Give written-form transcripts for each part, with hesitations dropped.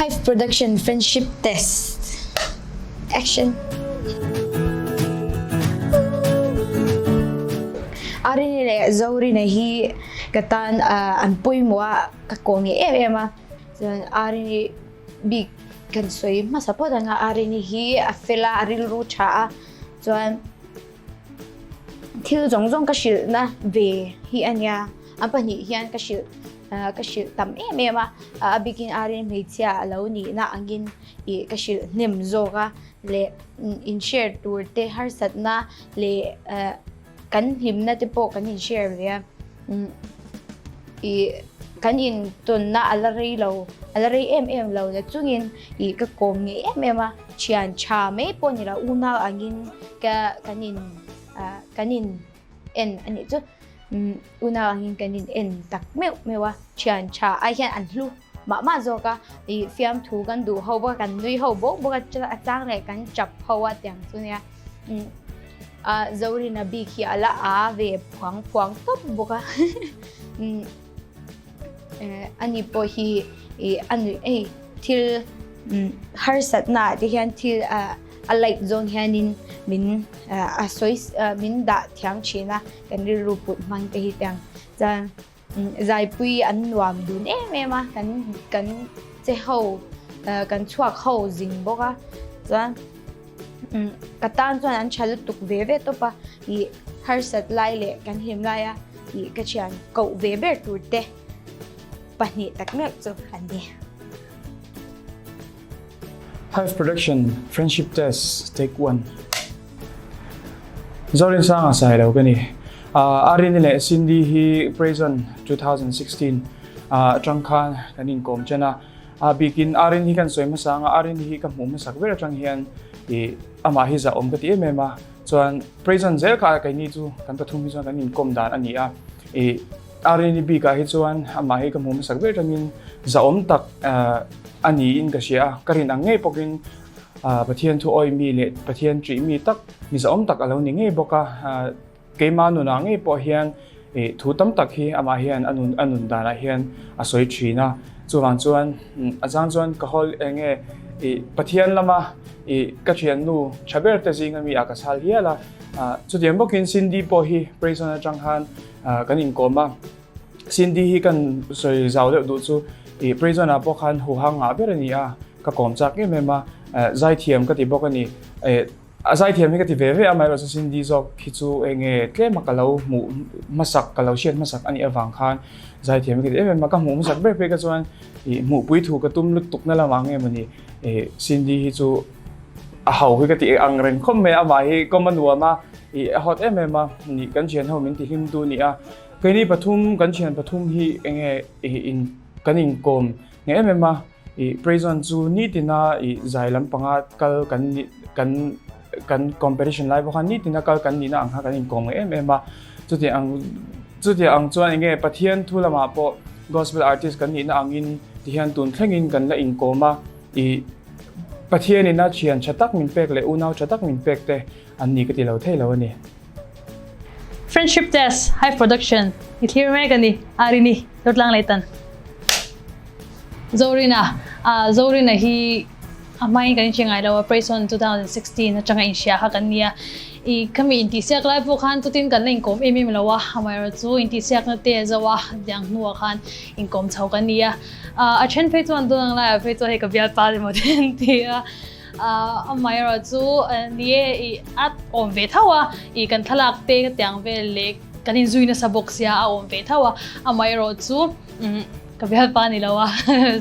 Hive Production Friendship Test Action Arini leh Zorina hi ka tan an pawimawh a, ka kawm ngei em em a. Chuan Arini bik kan sawi hmasa phawt ang a, Arini hi a fel a, a rilru tha a, chuan thil zawng zawng ka hrilhna ve hi a nia. An pahnih hian ka hrilh ka hrilh tam em em a, a bikin Arin hmeichhia a lo nihna angin ih ka hrilh hnem zawk a leh in share tur te harsatna leh kan hlimna te pawh kan in share ve a ih kan in tawnna a la rei lo a la rei em em lo na chungin ih ka kawm ngei em em a thian tha mai pawh ni lo unau angin ka kan in kan in en a nih chu unau angin kan in en tak meuh meuh a thian tha ai hian an hlu mah mah zawk a ih fiamthu kan duh ho bawk a kan nui ho bawk bawk a a chang leh kan chap ho a tiang chu nia a Zorina bik hi a la a ve phuang phuang tawp bawk a ani pawh hi ih a nuih ei thil harsatna ah te hian thil ah A light zawng hianin min a sawi min dah thiam thin a, kan rilru put hmang te hi tiang chuan zaipui an nuam dun em em a, kan kan che ho kan chhuak ho zing bawk a, chuan ka tan chuan an tha lutuk ve ve tawp a, ih harsat lai leh kan hlim lai a ih ka thian koh ve ber tur te pahnih tak meuh chu an ni. Hive Production Friendship Test Take One Zorinsanga Sailo ka ni. Arini leh Cindy hi Prison 2016 atang khan kan inkawm chen a. A bikin Arini hi kan sawi hmasa anga Arini hi ka hmuh hmasak ber atang hian i amah hi zahawm ka ti em em a. Chuan Prison zel kha keini chu kan pathum hi chuan kan inkawm dan a ni a. I Arini bikah hi chuan amah hi ka hmuh hmasak ber atangin zahawm tak a niin ka hria a, ka rin ang ngei pawkin Pathian thu awih mi leh Pathian ṭih mi tak, mi zahawm tak a lo ni ngei bawk a. Keimah nunah ngei pawh hian thu tam tak hi amah hian a nun a nun danah hian a sawi ṭhin a. Chuvang chuan a chang chuan ka hawl eng nge Pathian lama ka ṭhiannu ṭha ber te zinga mi ah ka chhal hial a. Chutiang bawkin Cindy pawh hi Prison aṭang khan Kan inkawm a, Cindy hi kan sawi zau deuh duh chu ih prison ah pawh khan huhang ngah ber a ni a, ka kawm chak em em a, zaithiam ka ti bawk a ni. A zaithiam hi ka ti ve ve a, amaherawhchu Cindy zawk hi chu eng nge tlem a ka lo hmuh hmasak, ka lo hriat hmasak a nih avang khan zaithiam hi ka ti em em a, ka hmuh hmasak ber phei kha chuan ih hmuhpui thu ka tum lutuk na lamah nge mawni ih Cindy hi chu a ho hi ka ti ang reng khawp mai a, amah hi kawm a nuam a. Ih a hot em em a, nih kan thian ho min ti hlim tu ni a, keini pathum kan thian pathum hi enge ih in kan inkawm nge em em a, ih prison chu nitina ih zai lampanga kal kan nih kan kan competition lai pawh khan nitina kal kan nihna ang kha kan inkawm nge em em a, chuti ang chuti ang chuan enge Pathian thu lamah pawh gospel artist kan nihna angin tihian tun thlengin kan la inkawm a, ih Pathianin a thian tha tak min pek leh unau tha tak min pek te An ni ka ti lo thei lo a ni. Friendship Test, Hive Production, i thlir mek a ni, Arini, Lotlang Leitan. Zorina, ah Zorina hi a hmain kan inhre ngai lo a, Prayson 2016 atanga inhria kha kan nia. I khami intihsiak lai pawh khan chutin kan la inkawm em em lo a, amaherawhchu intihsiakna te a zo a, tiang hnuah khan inkawm chho kan ni a. A then phei chuan tun ang laiah phei chuan hei ka bialpa emaw te an ti a. Amaherawhchu ni e i a awm ve tho a, i kan thlalak te ka tiang vel leh kan inzui nasa bawk sia a awm ve tho a, amaherawhchu ka bialpa ni lo a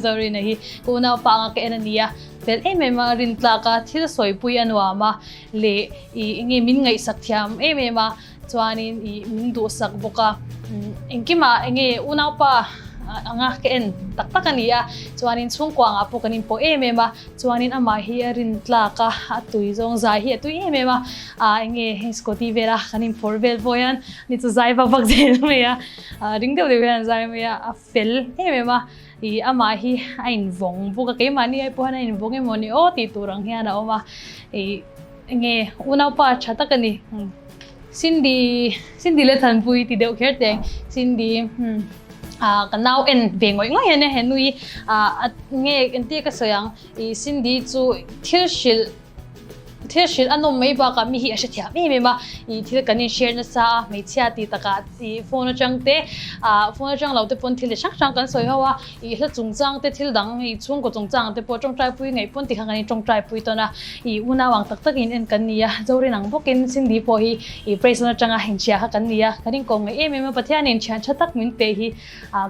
Zorina hi ka unaupa anga ka en a ni a, fel em em a rin tlak a thil sawipui a nuam a leh i enge min ngaihsak thiam em em a chuanin i min duhsak bawk a, engkimah enge unaupa anga ka en tak tak a ni a, chuanin chhungkua angah pawh kan inpawh em em a. Chuanin amah hi a rin tlak a, a tui zawng zai hi a tui em em a, ah enge heng scooty vela kan inphawrh vel pawh hian ni chu zai vak vak zel mai a, ah ring deuh deuh hian a zai mai a, a fel em em a, ih amah hi a invawng bawk a, keimahni ai pawh hian a invawng emaw ni aw tih tur ang hian a awm a, ih enge unaupa tha tak a ni. Cindy, Cindy leh Thanpui ti deuh kher teng, Cindy hmm. Ka nau en ve ngawih ngawih hian he nui a nge engtia ka sawi ang i Cindy chu thil hrilh thil hrilh a nawm mai bakah mi hi a hrethiam em em a i thil kan in share nasa a hmeichhia tih takah i phone atang te ah phone atang lo te pawn thil hrang hrang kan sawi ho a i hla chungchang te thil dang i chhungkaw chungchang te pawh tawngtai pui ngaih pawn tikhan kan in tawngtai pui tawn a i unau ang tak tak in en kan ni a Zorin ang bawkin Cindy pawh hi I praise na atanga inchhia kha kan ni a, kan inkawm ngaih em em a, Pathianin thian tha tak min pe hi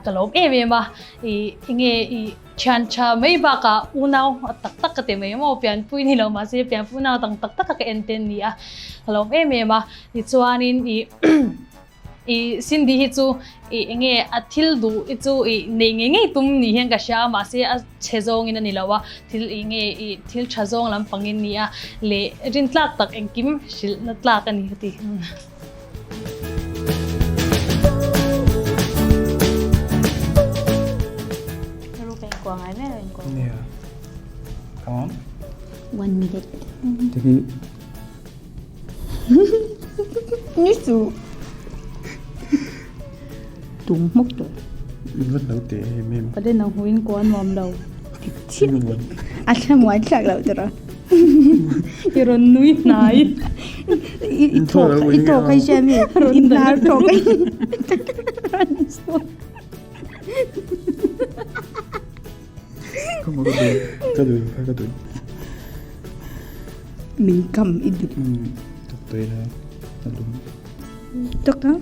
ka lawm em em a, i enge i thian tha mai bakah unau tak tak ka ti mai maw, pianpui ni lo mahse pianpui unau dang tak tak a ka en te an ni a, ka lawm em em a, tichuanin i i Cindy hi chu i enge a thil duh hi chu i neih ngei ngei tum ni hian ka hria a, mahse a chhe zawngin a ni lo a, thil i nge i thil tha zawng lampangin ni a leh rintlak tak engkim hrilhna tlak a ni ka ti. Yeah. Come on. One minute. Tiki. Ni chu. Tum hmuk tawh. In vat lo teh em em. Pate nang huin ko a nuam lo. A thlamuan thlak loh tawh rawh. I rawn nui hnai. I thawk i thawk ai hria mi. I hnar thawk ai. Ka dui ka dui ka dui. Min kam i dui. Tak tui la a lum. Tak a.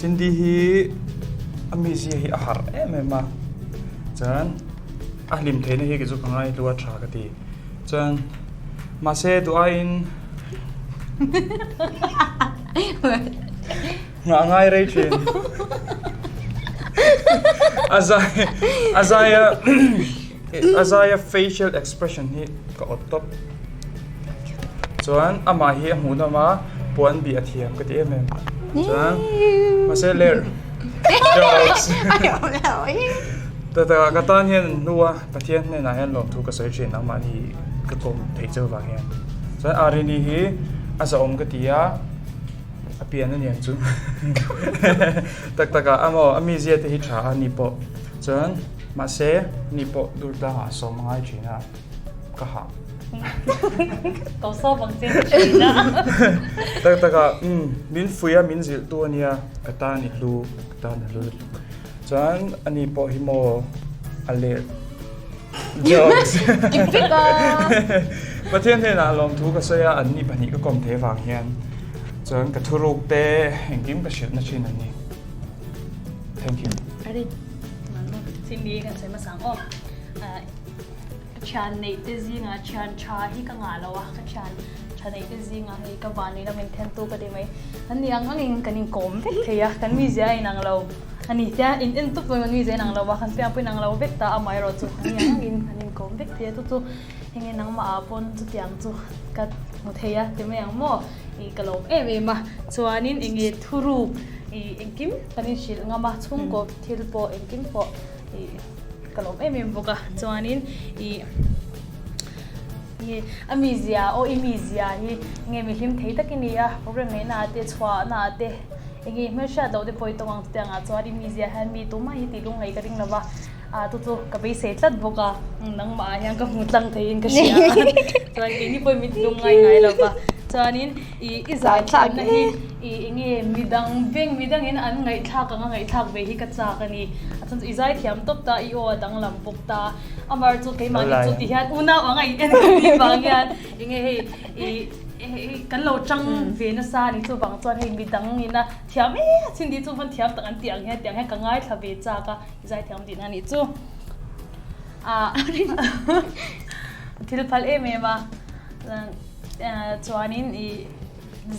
Cindy hi a mizia hi a harh em em a chuan A hlim theihna hi kei chu ka ngai hlu a tha ka ti. Chuan mahse duh aiin nghah a ngai rei thin. A zai a zaia a zaia facial expression hi ka awt tawp. Chuan amah hi a hmuh nawm a puan bih a thiam ka ti em em. Chuan mahse ler jokes. Tata ka tan hian an hnu a Pathian hnenah hian lawmthu ka sawi thin nangmahni ka kawm theih cheu vang hian. Chuan Arini hi a zahawm ka ti a a pian a niang chu tak tak ah amaw a mizia te hi tha a ni pawh chuan mahse ni pawh dur tlangah a sawm a ngai thin a. Ka hah. Ko sawp ang che thin a. Tak tak ah min fui a min zilh tu ania ka tan i hlu ka tan a hlu lutuk. Chuan ani pawh hi maw a let jokes. Pathian hnenah lawmthu ka sawi a an ni pahnih ka kawm thei vang hian chuan ka thuruk te engkim ka hrilh na thin an ni. Thank you. Cindy kan sawi hmasa ang aw. Ka thian neih te zingah thian tha hi ka ngah lo a, ka thian tha neih te zingah hei ka vanei lam inthen tu ka ti mai. An ni ang angin kan inkawm vek thei a, kan mizia a inang lo a ni tia in en tawp kan mizia a inang lo a, kan piang pawh a inang lo vek ta amaherawh chu an ni ang angin kan inkawm vek thei a, chu chu enge nangmah ah pawn chutiang chu ka hmu thei a ti mai ang maw ih ka lawm em em a, chuanin enge thuruk ih engkim kan inhrilh ngam a, chhungkaw thil pawh engkim pawh ih. Ka lawm em em bawk a, chuanin ih nge a mizia aw i mizia hi nge mi hlim thei tak i ni a, program neihna ah te chhuahna ah te enge hmelhriat loh te pawh i tawng ang chutiang ah chuan i mizia hian mi tumah hi tih lungngaih ka ring lo va, ah chu chu ka beisei tlat bawk a, nangmah ah hian ka hmu tlang theiin ka hria a, chuan keini pawhin mi ti lungngai ngai lo va, chuanin ih i zaithiamna hi ih enge midang beng midangin an ngaihthlak ang a ngaihthlak ve hi ka chak a ni. A chhan chu i zai thiam tawp ta, i aw a danglam bawk ta. Amar chu keimahni chu ti hian unau anga i en ka tih vang hian enge hei i hei kan lo tang ve nasa a ni chuvang chuan hei midang ina thiam e a chhin tih chu van thiam tak an tih ang hian tiang hian ka ngaithla ve chak a, i zai thiam tihna a nih chu. Thil phal em em a, chuanin i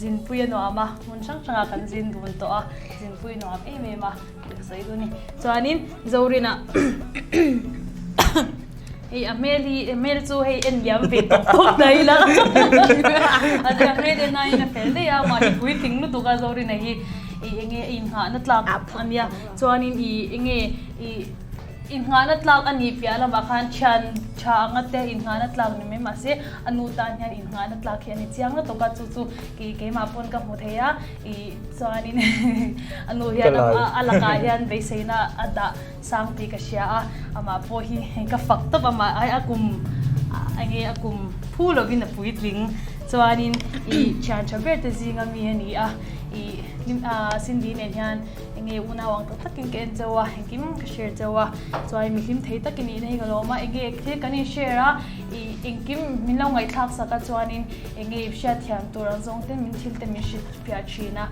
zinpui a nuam a, hmun hrang hrangah kan zin dun tawh a, zinpui a nuam em em a tih ka sawi dun a ni. Chuanin Zorina hei a hmel hi a hmel chu hei en liam ve tawp tawp ta ila a hmel en aiin a fel daih a, mahni puitling lutuk a Zorina hi i enge a inngahna tlak a nia, chuanin i enge i. Innghahna tlak a nih piah lamah khan thian tha anga te innghahna tlak ni mai mahse a nu tan hian innghahna tlak hi a ni chiang lutuk a, chu chu kei keimah pawn ka hmu thei a, ih chuanin a nu hian a lakah hian beiseina a dah sang tih ka hria a, amah pawh hi ka fak tawp amah ai a kum enge a kum phu lovin a puitling chuanin ih thian tha ber te zinga mi a ni a, ih Cindy nen hian. Enge unau ang tak takin ka en chauh a, engkim ka share chauh a, chuan mi hlim thei takin ih na hi ka lawm a, enge thil kan in share a, ih engkim min lo ngaihthlak sak a chuanin enge i hriat thiam tur ang zawng te min thil te min hrilh fiah thin a,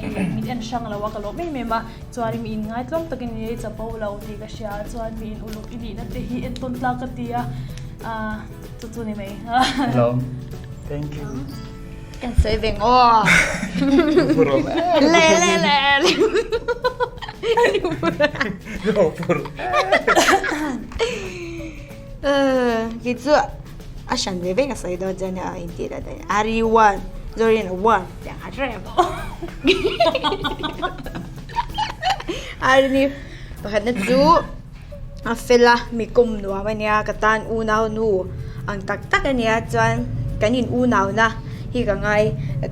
ih min en hrang lo a ka lawm em em a, chuanin mi in ngaitlawm takin i ei chapo lo tih ka hria a, chuan mi in uluk i nihna te hi entawn tlak ka ti a, ah chu chu ni mai. Lawm. Thank you. Kan sawi veng aw. Le le le le. Ki chu a hran ve ve ka sawi dawn chuan a intih la daih. Ari one, Zorina one tiang kha hre em. Ari ni pakhatna chu a fel a, mi kawm nuam a nia, ka tan unau nu ang tak tak a nia chuan kan in unau na hi ka ngai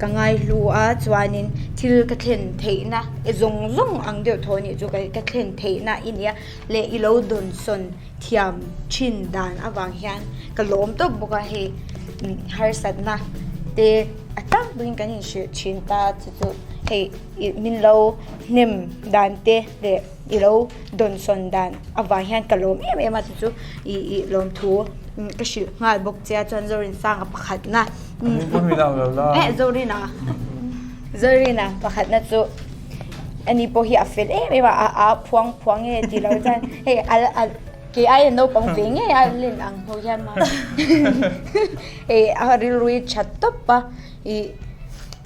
ka ngai hlu a chuanin thil ka thlen theih na zawng zawng ang deuh thaw anih chu ka thlen theih na i nia leh i lo dawnsawn thiam thin dan avang hian ka lawm tawp bawk a hei harsatna te a tlangpuiin kan inhrilh thin ta chu chu hei min lo hnem dan te leh. I lo dawnsawn dan avang hian ka lawm em em a chu chu i i lawmthu ka hrilh nghal bawk che a chuan Zorinsanga pakhatna eh Zorina Zorina pakhatna chu ani pawh hi a fel em em a a a phuang phuang nge tih loh chuan hei a a kei aia naupang ve ngei a len ang ho hian mah hei a rilru hi tha tawp a i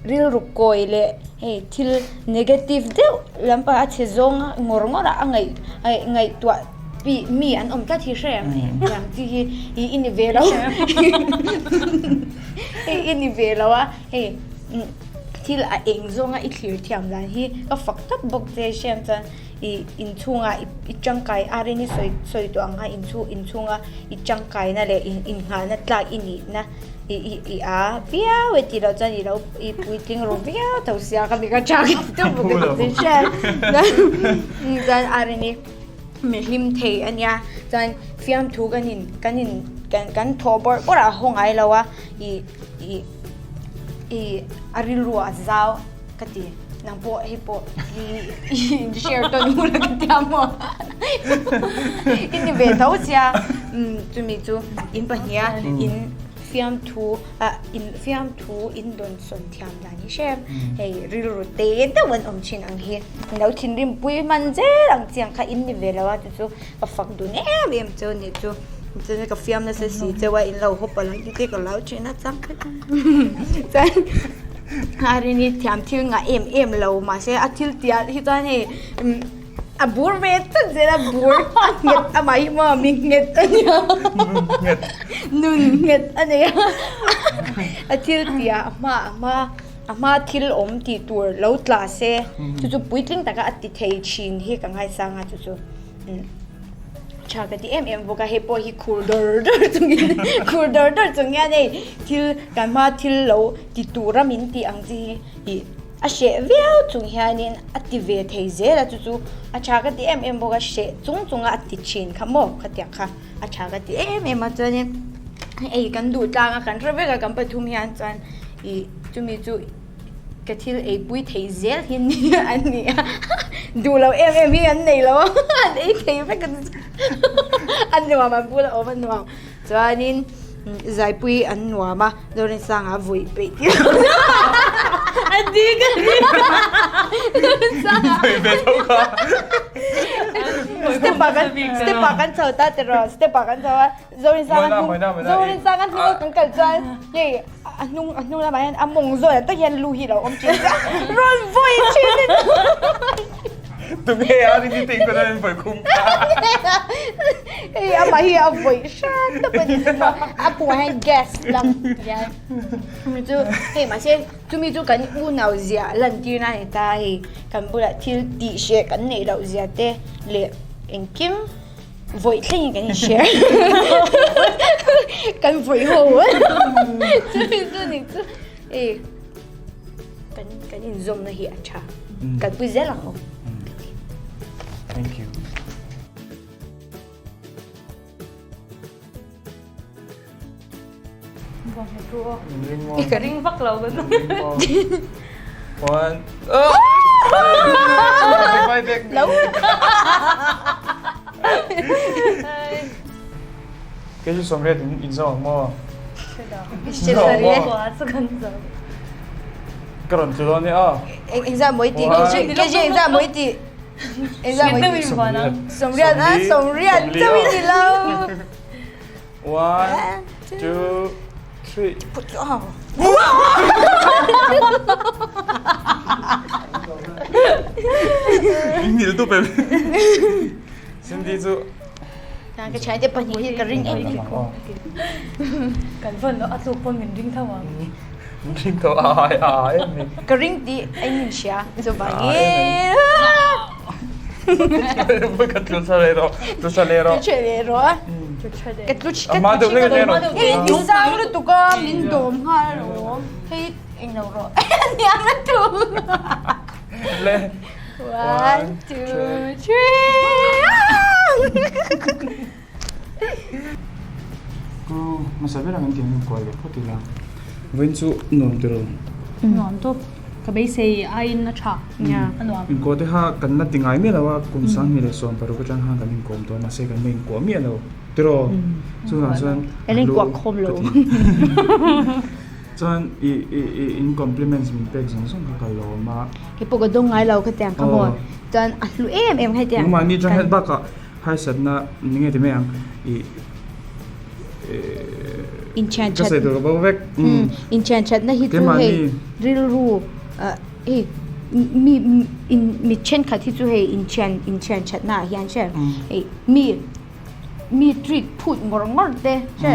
rilru kawi leh hei thil negative deuh lampang a chhe zawng ngawr ngawr a a ngaih ngaihtuah pi mi an awm tlat hi hre ang tiang chi hi ih i ni ve lo hei i ni ve lo a hei thil a eng zawnga i thlir thiam dan hi ka fak tawp bawk che hriat chuan ih inchhunga i tangkai ar in i sawi sawi tawh ang kha inchhung inchhunga i tangkaina leh innghahna tlak i nihna. I i i a viau e tih loh chuan i lo i puitling ru viau tho sia ka mi ka chak teuh bawk e ka ti hriat chuan Arini mi hlim thei a nia chuan fiamthu kan in kan in kan kan thawh bawrh bawrh a haw ngai lo a i i i a rilru a zau ka ti nang pawh hei pawh i i in share tawn hmul a ka tia maw i ni ve tho sia chumi chu in pahniha in fiamthu ah in fiamthu in dawn sawn thiam dan hi hrem hei rilru te deuh an awm thin ang hi lo thinrim pui hman zel ang chiang kha in ni ve lo a chu chu ka fak dun em em chu a nih chu chuan ka fiam nasa si cheu a in lo hawp a lo ti ka lo thin a chang kha chuan Arini thiam thil ngah em em lo mahse a thil tial hi chuan hei a bur ve tlat zel a bur a nghet amah hi maw mi nghet a nia nun nghet a nei a a thil tih ah a hma a hma a hma thil awm tih tur lo tla se chu chu puitling taka a ti thei thin hi ka ngaisang a chu chu. Tha ka ti em em bawk a, hei pawh hi khur dawr dawr chungin khur dawr dawr chung hian hei thil kan hma thil lo ti tura min tih ang chi hi ih a hreh viau chung hianin a ti ve thei zel a chu chu a tha ka ti em em bawk a hreh chung chunga a ti thin kha maw khatiang kha a tha ka ti em em a chuanin hei kan duh tlang a kan hre vek a kan pathum hian chuan ih chumi chu. Ka thil eipui thei zel hi ni an ni a, duh loh em em hi an nei lo a, an ei thei vek a a nuam an bula awm a nuam. Chuanin zaipui an nuam a, Zorinsanga vawi peih tir A dik a ni. Vawi ve tho kha. Step ah kan step ah kan chho ta tiraw step ah kan chho a Zorinsangan hnung Zorinsangan hnung a kan kal chuan hei a hnung a hnung lamah hian a mawng zawn ah tak hian lu hi a lo awm thin a rawn vawi thin a Tunge a rin tih ka rawn vawi khum ta. Hei amah hi a vawi hran tawp a ni chu maw a pumah hian gas lang hian chu hei mahse chumi chu kan unau zia lantir na a ni ta hei kan bulah thil tih hreh kan neih loh zia te leh engkim Vawi thlengin kan inhria. Kan vawi ho. Chumi chu ni chu. E kan kan inzawmna hi a tha. Kan pui zel ang aw. Thank you. Ka ring vak lo ka One. Lo. Kei chu sawmriat in in zo ang maw? Ka rawn tlu dawn e aw. Engzah mawi tih kei chu engzah mawi tih engzah mawi tih sawmriat a sawmriat chauh i ni lo. One, two, three. Min tu pe. Cindy chu. Ka chai te pahnih hi ka ring em em. Kan van lo a tluk pawn min ring tho ang. Min ring tho ai ai em ni. Ka ring tih a in hria chuvangin. Ka tlu sa leh rawh, tlu sa leh rawh. Tlu sa leh rawh a. Ka tlu ka tlu chin a lawm. Hei i sang lutuk a, min dawm nghal a lawm. Hei englo rawh. Hniam lutuk. Le. One, two, three. Ku hmasa ber ang an tih ang kual leh phawt ila. Vawiin chu nuam tiraw? Nuam tawp. Ka beisei aiin a tha. A nuam. Inkuah te kha kan la ti ngai miah lo a, kum 2016 atang khan kan inkawm tawh a, mahse kan la inkuah miah lo tiraw? Chuvang chuan Kan la inkuah khawm lo. Chuan i i i in compliments min pek zawng zawng kha ka lawm a. Kei pawh ka dawng ngai lo khatiang kha maw. Chuan a hlu em em hetiang. Nangmahni atang hian bakah Harsatna ni nge ti mai ang i Inthian ka sawi tur ka bo vek. Inthian thatna hi chu hei rilru hei mi in mi thenkhat hi chu hei inthian inthian thatna ah hian hre hei mi mi treat phut ngawr ngawr te hre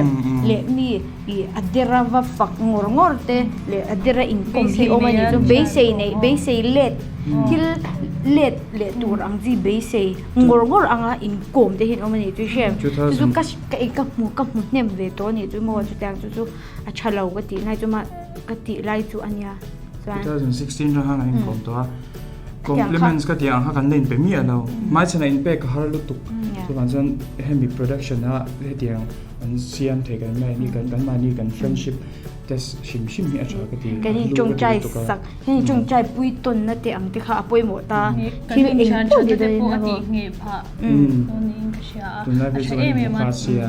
leh mi ih a dera va fak ngawr ngawr te leh a dera inkawm hi awm a ni chu beisei neih beisei let thil let leh tur ang chi beisei ngawr ngawr anga inkawm te hi an awm a ni chu hre chu chu ka ka ei ka hmu ka hmu hnem ve tawh a ni chu maw chutiang chu chu a tha lo ka tih lai chu mah ka tih lai chu a nia chuan 2016 atang khan an inkawm tawh a compliments ka tih ang kha kan la inpe miah lo hmaichhanah inpek ka har lutuk chuvang chuan hemi production a hetiang an siam thei kan mahni kan kan mahni kan friendship test hrim hrim hi a tha ka ti kan in tawngtai sak kan in tawngtai pui tawn na te ang te kha a pawimawh ta thil eng pawh ni dawn in a tih ngheh phah niin ka hria a tunlai phei chuan in hmu sia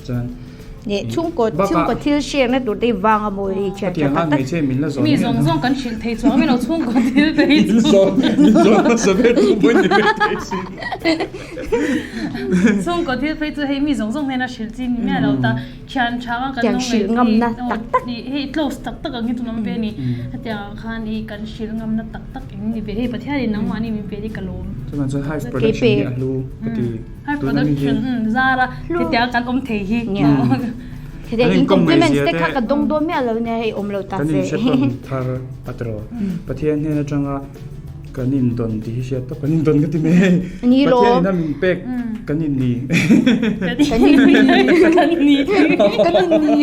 chuan leh chhungkaw chhungkaw thil share na tur te hi vang a maw i thian tha tak tak mi zawng zawng kan hrilh thei chuang mai lo chhungkaw thil phei chu min zawn hmasa ber tu pawh ni ve thei si Chhungkaw thil phei chu hei mi zawng zawng hnena hrilh chi ni miah lo ta thian tha anga kan Tiang lo hrilh ngaih ngamna tak tak. Ih hei close tak tak ang hi chu awm ve a ni. Hetiang ah khan ih kan hrilh ngamna tak tak eng ni ve hei Pathianin nangmahni min pe hi ka lawm. Chuvang chuan hive production hi a hlu ka ti. Hive production zara hetiang kan awm thei hi. Hetiang in compliments te kha ka dawng dawn miah lo nia hei awm lo ta Kan se. inhre tawn thar a tiraw. Pathian hnen atanga Kan indawn tih hi hriat tawp kan indawn ka ti mai hei. Ni lo. Pathian in a min pek kan in ni. Kan in ni. Kan in ni. Kan in ni.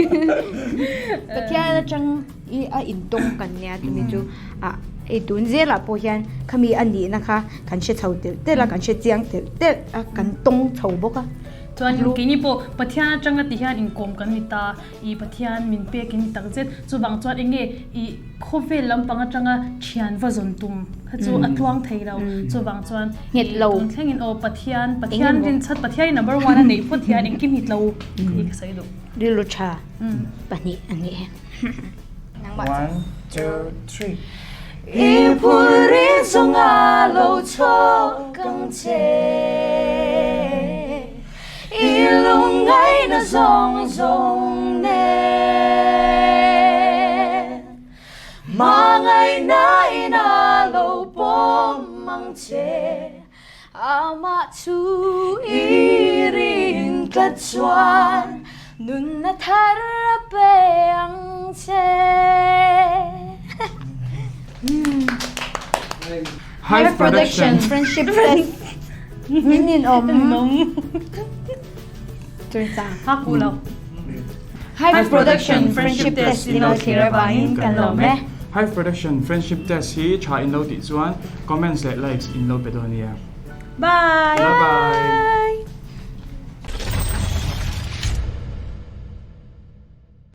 Pathian atang i a intawng kan nia tumi chu a hei tun zelah pawh hian khami a nihna kha kan hre chho telh telh a kan hre chiang telh telh a kan tawng chho bawk a. Chuan keini pawh Pathian atanga ti hian inkawm kan ni ta. I Pathian min pek in tak zet. Chuvang chuan eng nge i khawvel lampang atanga thian va zawn tum kha chu a tluang thei lo. Chuvang chuan i tun thlengin aw Pathian, Pathian rinchhat, Pathian i number one a neih phawt hian engkim hi tlo tih ka sawi duh. Rilru tha pahnih a ni e. One, two, three. I phur ri zawnga lo chhawk ang che. I lungngaihna zawng zawng nen. Hmangaihna in a lo pawm ang che. Amah chu i rin tlat chuan nunna thar a pe ang che. Hive Production. Friendship test. Min in awm. Hive Production Friendship Test in lo thlir avangin kan lawm e. Hive Production Friendship Test hi tha in lo tih chuan comments leh likes in lo pe dawn nia. Bye! Bye bye!